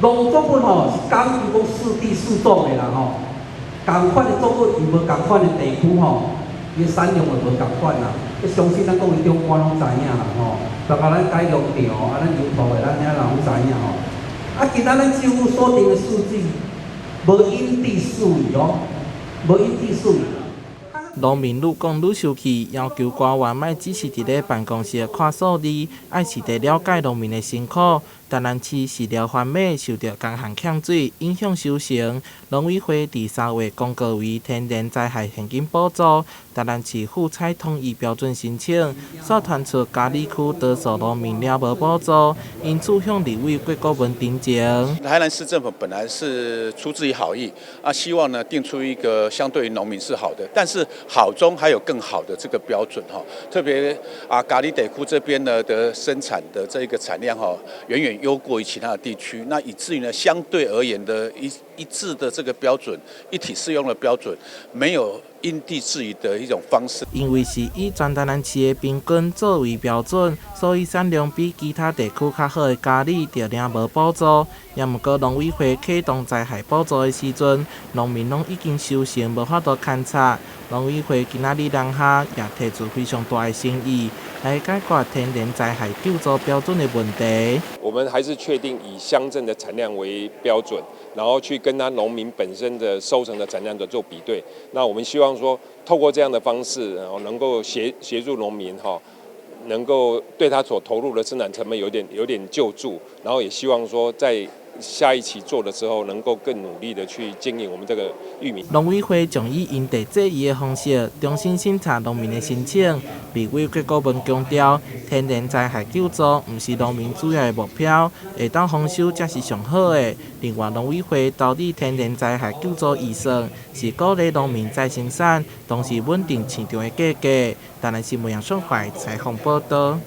農作物吼是講究講適地適種的啦吼，仝款的作物伊無仝款的地區吼，伊的產量會無仝款啦。這相信咱各位長官攏知影啦吼，包括咱改良場啊，咱油塗的，咱遐人攏知影吼。啊，今仔咱政府所定的數字，無因地制宜哦，無因地制宜。農民愈講愈生氣，要求官員莫只是佇咧辦公室看數字，愛實地了解農民的辛苦。台南市飼料番麥受著乾旱欠水影響收成，農委會佇3月公告為天然災害現金補助，台南市府採統一標準申請，煞傳出佳里區多數農民領無補助，因此向立委郭國文陳情。台南市政府本來是出自於好意，啊，希望呢定出一個相對於農民是好的，但是好中還有更好的這個標準哈，特別啊，佳里地區這邊呢的生產的這個產量哈，遠遠優過於其他的地區，那以至於呢相對而言的一致的這個標準，一體適用的標準，沒有因地制宜的一種方式。因為是以全台南市的平均作為標準，所以產量比其他地區較好的佳里就領無補助。也毋過農委會啟動災害補助的時陣，農民攏已經收成，無法度勘察。農委會今仔日南下也提出非常大的誠意，來解決天然災害救助標準的問題。我們還是確定以鄉鎮的產量為標準，然後去跟他農民本身的收成的產量的做比對。那我們希望說，透過這樣的方式，然後能夠協助農民哈，能夠對他所投入的生產成本有點救助，然後也希望說在下一期做的時候，能夠更努力的去經營我們這個玉米。農委會將以因地制宜的方式，重新審查農民的申請。立委郭國文強調，天然災害救助毋是農民主要的目標，會當豐收才是上好的。另外，農委會投入天然災害救助預算，是鼓勵農民再生產，同時穩定市場的價格。台南新聞楊順懷採訪報道。